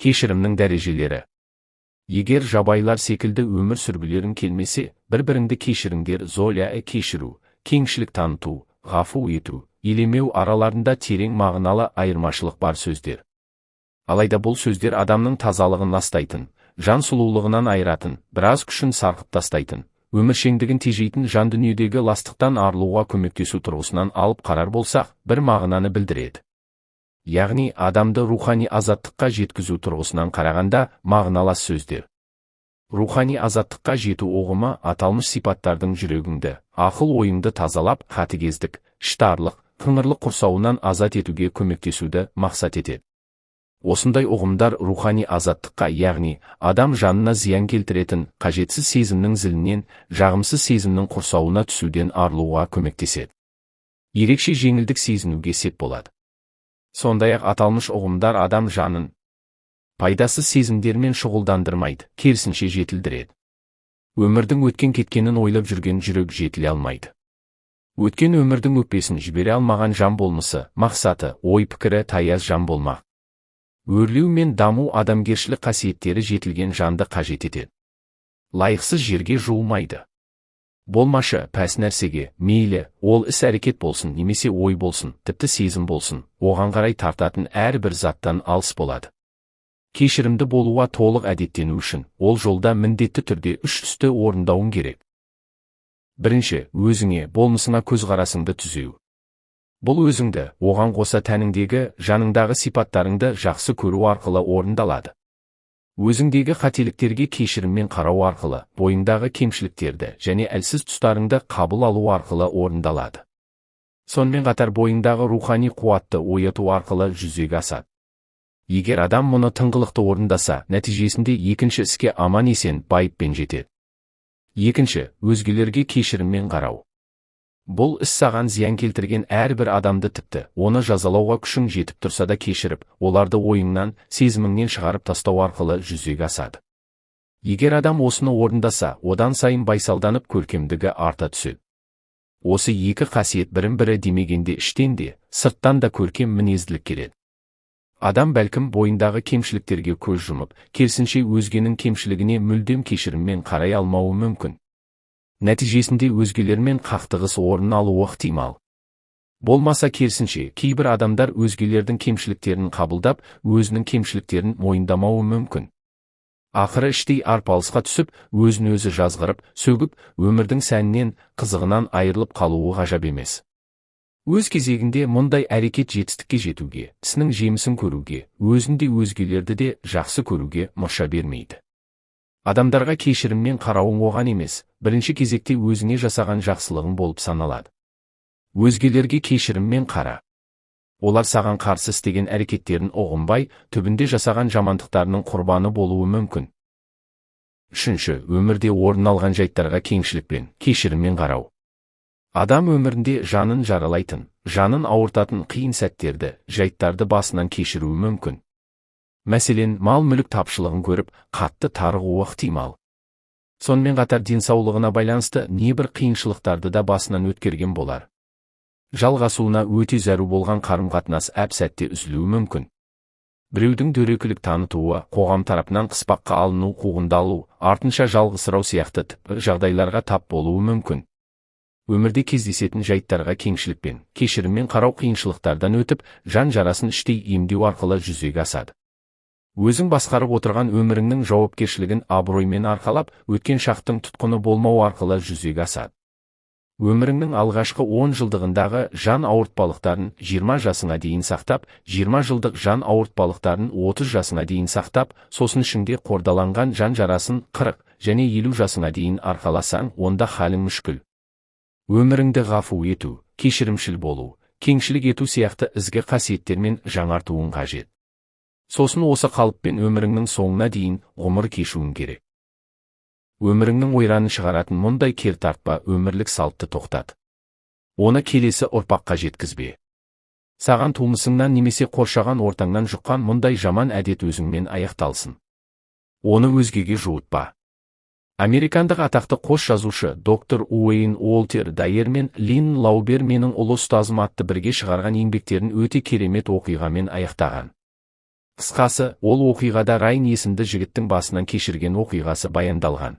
Кешірімнің дәрежелері. Егер жабайылар секілді өмір сүргілерің келмесе, бір-біріңді кешіріңдер. Золя кешіру, кеңшілік таныту, ғафу ету, елемеу араларында терең мағыналы айырмашылық бар сөздер. Алайда бұл сөздер адамның тазалығын ластайтын, жан сұлулығынан айыратын, біраз күшін сарқып тастайтын, өміршеңдігін тежейтін, жан дүниедегі ластықтан арылуға көмектесу тұрғысынан алып қарар болсақ, бір мағынаны білдіреді. Яғни адамды рухани азаттыққа жеткізу тұрғысынан қарағанда мағыналас сөздер. Рухани азаттыққа жету ұғымы аталмыш сипаттардың жүрегіңді, ақыл ойыңды тазалап, қатыгездік, іштарлық, қыңырлық құрсауынан азат етуге көмектесуді мақсат етеді. Осындай ұғымдар рухани азаттыққа, яғни адам жанына зиян келтіретін қажетсіз сезімнің зілінен, жағымсыз сезімнің құрсауына түсуден арылуға көмектеседі. Ерекше жеңілдік сезінуге сеп болады. Сондай-ақ аталмыш ұғымдар адам жанын пайдасыз сезімдермен шұғылдандырмайды, керісінше жетілдіреді. Өмірдің өткен кеткенін ойлап жүрген жүрек жетіле алмайды. Өткен өмірдің өкпесін жібере алмаған жан болмысы, мақсаты, ой-пікірі таяз жан болмақ. Өрлеу мен даму адамгершілік қасиеттері жетілген жанды қажет етеді. Лайықсыз жерге жуымайды. Болмашы, пәс нәрсеге, мейлі, ол іс-әрекет болсын, немесе ой болсын, тіпті сезім болсын, оған қарай тартатын әрбір заттан алыс болады. Кешірімді болуға толық әдеттену үшін, ол жолда міндетті түрде үш істі орындауың керек. Бірінші, өзіңе, болмысыңа көзқарасыңды түзеу. Бұл өзіңді, оған қоса тәніңдегі, жаныңдағы сипаттарыңды жақсы көру арқылы орындалады. Өзіңдегі қателіктерге кешіріммен қарау арқылы, бойыңдағы кемшіліктерді және әлсіз тұстарыңды қабыл алу арқылы орындалады. Сонымен қатар бойыңдағы рухани қуатты ояту арқылы жүзеге асады. Егер адам мұны тыңғылықты орындаса, нәтижесінде екінші іске аман-есен байыппен жетеді. Екінші, өзгелерге кешіріммен қарау. Бұл іс саған зиян келтірген әрбір адамды, тіпті оны жазалауға күшің жетіп тұрса да кешіріп, оларды ойыңнан, сезіміңнен шығарып тастау арқылы жүзеге асады. Егер адам осыны орындаса, одан сайын байсалданып, көркемдігі арта түседі. Осы екі қасиет бірін-бірі демегенде іштен де, сырттан да көркем мінезділік келеді. Адам бәлкім бойындағы кемшіліктерге көз жұмып, керісінше өзгенің кемшілігіне мүлдем кешіріммен қарай алмауы мүмкін. Нәтижесінде өзгелермен қақтығыс орын алуы ықтимал. Болмаса керісінше, кейбір адамдар өзгелердің кемшіліктерін қабылдап, өзінің кемшіліктерін мойындамауы мүмкін. Ақыры іштей арпалысқа түсіп, өзін өзі жазғырып, сөгіп, өмірдің сәнінен, қызығынан айырылып қалуы ғажап емес. Өз кезегінде мұндай әрекет жетістікке жетуге, ісінің жемісін көруге, өзін де өзгелерді де жақсы көруге мұрша бермейді. Адамдарға кешіріммен қарауың оған емес, бірінші кезекте өзіңе жасаған жақсылығың болып саналады. Өзгелерге кешіріммен қара. Олар саған қарсы істеген әрекеттерін ұғынбай, түбінде жасаған жамандықтарының құрбаны болуы мүмкін. Үшінші, өмірде орын алған жайттарға кеңшілікпен, кешіріммен қарау. Адам өмірінде жанын жаралайтын, жанын ауыртатын қиын сәттерді, жайттарды басынан кешіруі мүмкін. Мәселен, мал-мүлік тапшылығын көріп, қатты тарығуы ықтимал. Сонымен қатар денсаулығына байланысты небір қиыншылықтарды да басынан өткерген болар. Жалғасуына өте зәру болған қарым-қатынас әп-сәтте үзілуі мүмкін. Біреудің дөрекілік танытуы, қоғам тарапынан қыспаққа алыну, қуғындалу, артынша жалғызсырау сияқты тіпті жағдайларға тап болуы мүмкін. Өмірде кездесетін жайттарға кеңшілікпен, кешіріммен қарау қиыншылықтардан өтіп, жан жарасын іштей емдеу арқылы жүзеге асады. Өзің басқарып отырған өміріңнің жауапкершілігін абыроймен арқалап, өткен шақтың тұтқыны болмау арқылы жүзеге асады. Өміріңнің алғашқы 10 жылдығындағы жан ауыртпалықтарын 20 жасыңа дейін сақтап, 20 жылдық жан ауыртпалықтарын 30 жасыңа дейін сақтап, сосын ішіңде қордаланған жан жарасын 40 және 50 жасыңа дейін арқаласаң, онда халің мүшкіл. Өміріңді ғафу ету, кешірімшіл болу, кеңшілік ету сияқты ізгі қасиеттермен жаңартуың қажет. Сосын осы қалыппен өміріңнің соңына дейін ғұмыр кешуің керек. Өміріңнің ойранын шығаратын мұндай кертартпа өмірлік салтты тоқтат. Оны келесі ұрпаққа жеткізбе. Саған тумысыңнан немесе қоршаған ортаңнан жұққан мұндай жаман әдет өзіңмен аяқталсын. Оны өзгеге жуытпа. Американдық атақты қос жазушы доктор Уэйн Уолтер Дайер мен Лин Лаубер «Менің ұлы ұстазым» атты бірге шығарған еңбектерін өте керемет оқиғамен аяқтаған. Қысқасы, ол оқиғада Райан есімді жігіттің басынан кешірген оқиғасы баяндалған.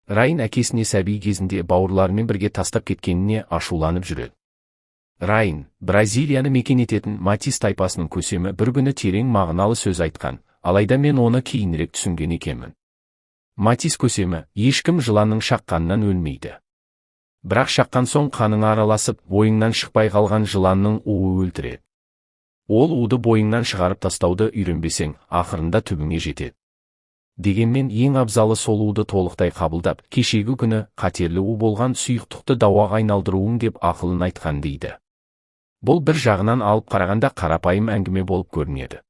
Райан әкесіне сәби кезінде бауырларымен бірге тастап кеткеніне ашуланып жүреді. Райан, Бразилияны мекен ететін Матис тайпасының көсемі, бір күні терең мағыналы сөз айтқан, алайда мен оны кейінірек түсінген екенмін. Матис көсемі: «Ешкім жыланның шаққанынан өлмейді. Бірақ шаққан соң қаныңа араласып, бойыңнан шықпай қалған жыланның уы өлтіреді. Ол уды бойыңнан шығарып тастауды үйренбесең, ақырында түбіңе жетеді. Дегенмен ең абзалы сол уды толықтай қабылдап, кешегі күні қатерлі у болған сұйықтықты дауаға айналдыруың», – деп ақылын айтқан дейді. Бұл бір жағынан алып қарағанда қарапайым әңгіме болып көрінеді.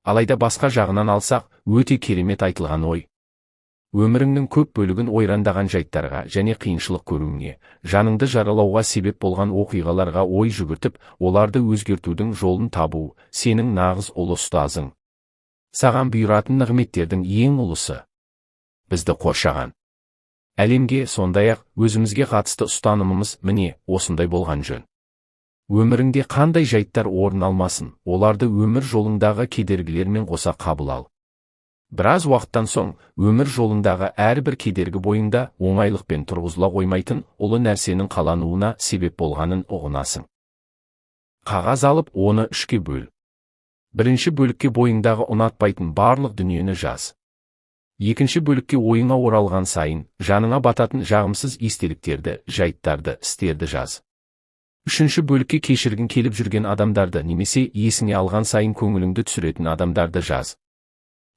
Алайда басқа жағынан алсақ, өте керемет айтылған ой. Өміріңнің көп бөлігін ойрандаған жайттарға және қиыншылық көруіңе, жаныңды жаралауға себеп болған оқиғаларға ой жүгіртіп, оларды өзгертудің жолын табу – сенің нағыз ұлы ұстазың. Саған бұйыратын нығметтердің ең ұлысы. Бізді қоршаған әлемге, сондай-ақ өзімізге қатысты ұстанымымыз, міне, осындай болған жөн. Өміріңде қандай жайттар орын алмасын, оларды өмір жолыңдағы кедергілермен қоса қабыл ал. Біраз уақыттан соң өмір жолыңдағы әрбір кедергі бойыңда оңайлықпен тұрғызыла қоймайтын ұлы нәрсенің қалануына себеп болғанын ұғынасың. Қағаз алып, оны үшке бөл. Бірінші бөлікке бойыңдағы ұнатпайтын барлық дүниені жаз. Екінші бөлікке ойыңа оралған сайын жаныңа бататын жағымсыз естеліктерді, жайттарды, істерді жаз. Үшінші бөлікке кешіргің келіп жүрген адамдарды немесе есіңе алған сайын көңіліңді түсіретін адамдарды жаз.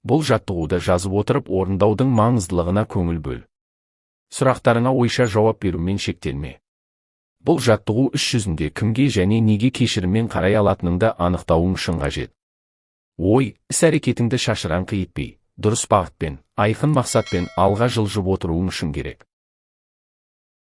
Бұл жаттығуды жазып отырып, орындаудың маңыздылығына көңіл бөл. Сұрақтарыңа ойша жауап берумен шектелме. Бұл жаттығу іс жүзінде кімге және неге кешіріммен қарай алатыныңды анықтауың үшін қажет. Ой, іс әрекетіңді шашыраңқы етпей, дұрыс бағытпен, айқын мақсатпен алға жылжып отыруың үшін керек.